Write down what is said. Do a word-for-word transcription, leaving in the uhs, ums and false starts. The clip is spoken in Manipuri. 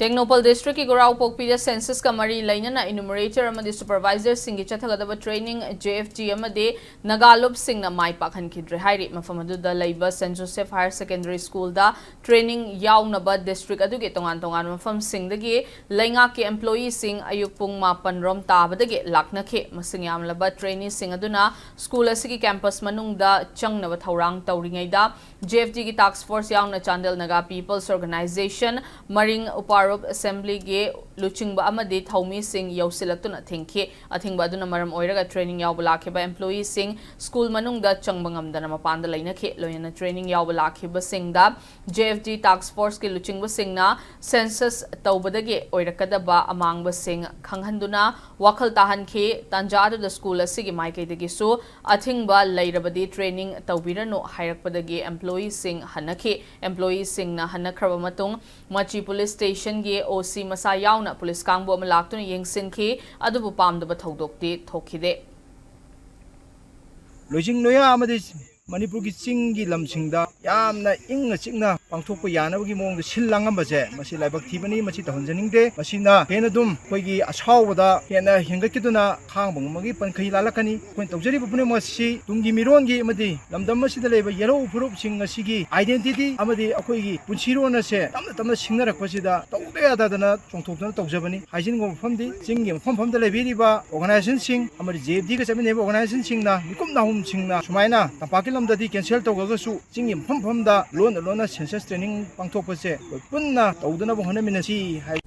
ꯇꯦꯡꯅꯧꯄꯜ ꯗꯤꯁꯇ꯭ꯔꯤꯛꯀꯤ ꯒꯣꯔꯥꯎꯄꯣꯛꯄꯤꯗ ꯁꯦꯟꯁꯁꯀ ꯃꯔꯤ ꯂꯩꯅꯅ ꯏꯅꯨꯃꯔꯦꯇꯔ ꯑꯃꯗꯤ ꯁꯨꯄꯔꯚꯥꯏꯖꯔꯁꯤꯡꯒꯤ ꯆꯠꯊꯒꯗꯕ ꯇ꯭ꯔꯦꯅꯤꯡ ꯖꯦ ꯑꯦꯐ ꯇꯤ ꯑꯃꯗꯤ ꯅꯥꯒꯥ ꯂꯨꯞꯁꯤꯡꯅ ꯃꯥꯏ ꯄꯥꯛꯍꯟꯈꯤꯗ꯭ꯔꯦ ꯍꯥꯏꯔꯤ꯫ ꯃꯐꯝ ꯑꯗꯨꯗ ꯂꯩꯕ ꯁꯦꯟ ꯖꯣꯁꯦꯐ ꯍꯥꯌꯔ ꯁꯦꯀꯦꯟꯗꯔꯤ ꯁ꯭ꯀꯨꯜꯗ ꯇ꯭ꯔꯦꯅꯤꯡ ꯌꯥꯎꯅꯕ ꯗꯤꯁꯇ꯭ꯔꯤꯛ ꯑꯗꯨꯒꯤ ꯇꯣꯉꯥꯟ ꯇꯣꯉꯥꯟꯕ ꯃꯐꯝꯁꯤꯡꯗꯒꯤ ꯂꯩꯉꯥꯛꯀꯤ ꯑꯦꯝꯄ꯭ꯂꯣꯌꯤꯁꯤꯡ ꯑꯌꯨꯛ ꯄꯨꯡ ꯃꯥꯄꯟ ꯔꯣꯝ ꯇꯥꯕꯗꯒꯤ ꯂꯥꯛꯅꯈꯤ꯫ ꯃꯁꯤꯡ ꯌꯥꯝꯂꯕ ꯇ꯭ꯔꯦꯅꯤꯁꯤꯡ ꯑꯗꯨꯅ ꯁ꯭ꯀꯨꯜ ꯑꯁꯤꯒꯤ ꯀꯦꯝꯄꯁ ꯃꯅꯨꯡꯗ ꯆꯪꯅꯕ ꯊꯧꯔꯥꯡ ꯇꯧꯔꯤꯉꯩꯗ, ꯖꯦ ꯑꯦꯐ ꯇꯤꯒꯤ ꯇꯥꯛꯁ ꯐꯣꯔꯁ ꯌꯥꯎꯅ ꯆꯥꯟꯗꯦꯜ ꯅꯥꯒꯥ ꯄꯤꯄꯜꯁ ꯑꯣꯔꯒꯅꯥꯏꯖꯦꯁꯟ, ꯃꯔꯤꯡ ꯎꯄꯥꯔꯨꯞ ꯑꯦꯁꯦꯝꯕ꯭ꯂꯤꯒꯤ ꯂꯨꯆꯤꯡꯕ ꯑꯃꯗꯤ ꯊꯧꯃꯤꯁꯤꯡ ꯌꯧꯁꯤꯜꯂꯛꯇꯨꯅ ꯊꯤꯡꯈꯤ꯫ ꯑꯊꯤꯡꯕ ꯑꯗꯨꯅ ꯃꯔꯝ ꯑꯣꯏꯔꯒ ꯇ꯭ꯔꯦꯅꯤꯡ ꯌꯥꯎꯕ ꯂꯥꯛꯈꯤꯕ ꯑꯦꯝꯄ꯭ꯂꯣꯌꯤꯁꯤꯡ ꯁ꯭ꯀꯨꯜ ꯃꯅꯨꯡꯗ ꯆꯪꯕ ꯉꯝꯗꯅ ꯃꯄꯥꯟꯗ ꯂꯩꯅꯈꯤ꯫ ꯂꯣꯏꯅꯅ ꯇ꯭ꯔꯦꯅꯤꯡ ꯌꯥꯎꯕ ꯂꯥꯛꯈꯤꯕꯁꯤꯡꯗ ꯖꯦ ꯑꯦꯐ ꯇꯤ ꯇꯥꯛꯁ ꯐꯣꯔꯁꯀꯤ ꯂꯨꯆꯤꯡꯕꯁꯤꯡꯅ ꯁꯦꯟꯁꯁ ꯇꯧꯕꯗꯒꯤ ꯑꯣꯏꯔꯛꯀꯗꯕ ꯑꯃꯥꯡꯕꯁꯤꯡ ꯈꯪꯍꯟꯗꯨꯅ ꯋꯥꯈꯜ ꯇꯥꯍꯟꯈꯤ꯫ ꯇꯥꯟꯖꯥ ꯑꯗꯨꯗ ꯁ꯭ꯀꯨꯜ ꯑꯁꯤꯒꯤ ꯃꯥꯏꯀꯩꯗꯒꯤꯁꯨ ꯑꯊꯤꯡꯕ ꯂꯩꯔꯕꯗꯤ ꯇ꯭ꯔꯦꯅꯤꯡ ꯇꯧꯕꯤꯔꯅꯨ ꯍꯥꯏꯔꯛꯄꯗꯒꯤ ꯑꯦꯝꯄ꯭ꯂꯣꯌꯤꯁꯤꯡ ꯍꯟꯅꯈꯤ꯫ ꯑꯦꯝꯄ꯭ꯂꯣꯌꯤꯁꯤꯡꯅ ꯍꯟꯅꯈ꯭ꯔꯕ ꯃꯇꯨꯡ ꯃꯆꯤ ꯄꯨꯂꯤꯁ ꯁ꯭ꯇꯦꯁꯟꯒꯤ ꯑꯣ ꯁꯤ ꯃꯁꯥ ꯌꯥꯎꯅ ꯄꯨꯂꯤꯁ ꯀꯥꯡꯕꯨ ꯑꯃ ꯂꯥꯛꯇꯨꯅ ꯌꯦꯡꯁꯤꯟꯈꯤ꯫ ꯑꯗꯨꯕꯨ ꯄꯥꯝꯗꯕ ꯊꯧꯗꯣꯛꯇꯤ ꯊꯣꯛꯈꯤꯗꯦ꯫ ꯂꯣꯏꯖꯤꯡ ꯂꯣꯌꯥ ꯑꯃꯗꯤ ꯃꯅꯤꯄꯨꯔꯒꯤ ꯆꯤꯡꯒꯤ ꯂꯝꯁꯤꯡꯗ ꯌꯥꯝꯅ ꯏꯪꯅ ꯆꯤꯛꯅ ꯄꯥꯡꯊꯣꯛꯄ ꯌꯥꯅꯕꯒꯤ ꯃꯑꯣꯡꯗ ꯁꯤꯜ ꯂꯥꯡꯉꯝꯕꯁꯦ, ꯃꯁꯤ ꯂꯥꯏꯕꯛ ꯊꯤꯕꯅꯤ, ꯃꯁꯤ ꯇꯧꯍꯟꯖꯅꯤꯡꯗꯦ꯫ ꯃꯁꯤꯅ ꯍꯦꯟꯅ ꯑꯗꯨꯝ ꯑꯩꯈꯣꯏꯒꯤ ꯑꯁꯥꯎꯕꯗ ꯍꯦꯟꯅ ꯍꯦꯟꯒꯠꯈꯤꯗꯨꯅ ꯈꯥꯡꯕ ꯉꯝꯕꯒꯤ ꯄꯟꯈꯩ ꯂꯥꯜꯂꯛꯀꯅꯤ꯫ ꯑꯩꯈꯣꯏꯅ ꯇꯧꯖꯔꯤꯕ ꯄꯨꯝꯅꯃꯛ ꯑꯁꯤ ꯇꯨꯡꯒꯤ ꯃꯤꯔꯣꯟꯒꯤ ꯑꯃꯗꯤ ꯂꯝꯗꯝ ꯑꯁꯤꯗ ꯂꯩꯕ ꯌꯦꯜꯍꯧ ꯐꯨꯔꯨꯞꯁꯤꯡ ꯑꯁꯤꯒꯤ identity ꯑꯃꯗꯤ ꯑꯩꯈꯣꯏꯒꯤ ꯄꯨꯟꯁꯤꯔꯣꯟ ꯑꯁꯦ ꯇꯞꯅ ꯇꯞꯅ ꯁꯤꯡꯅꯔꯛꯄꯁꯤꯗ ꯇꯧꯗ ꯌꯥꯗꯗꯅ ꯆꯣꯡꯊꯣꯛꯇꯨꯅ ꯇꯧꯖꯕꯅꯤ꯫ ꯍꯥꯏꯖꯅꯤꯡꯕ ꯃꯐꯝꯗꯤ, ꯆꯤꯡꯒꯤ ꯃꯐꯝ ꯃꯐꯝꯗ ꯂꯩꯕꯤꯔꯤꯕ organizationꯁꯤꯡ ꯑꯃꯗꯤ ꯖꯦ ꯑꯦꯐ ꯗꯤꯒ ꯆꯠꯃꯤꯟꯅꯔꯤꯕ organizationꯁꯤꯡꯅ ꯃꯤꯀꯨꯞ ꯅꯥꯍꯨꯝꯁꯤꯡꯅ ꯁꯨꯃꯥꯏꯅ ꯇꯝꯄꯥꯛꯀꯤ ꯂꯝꯗꯗꯤ cancel ꯇꯧꯔꯒꯁꯨ, ꯆꯤꯡꯒꯤ ꯃꯐꯝ ꯃꯐꯝꯗ ꯂꯣꯟꯅ ꯂꯣꯟꯅ census training ꯄꯥꯡꯊꯣꯛꯄꯁꯦ ꯑꯩꯈꯣꯏ ꯄꯨꯟꯅ ꯇꯧꯗꯅꯕ ꯍꯣꯠꯅꯃꯤꯟꯅꯁꯤ ꯍꯥꯏ꯫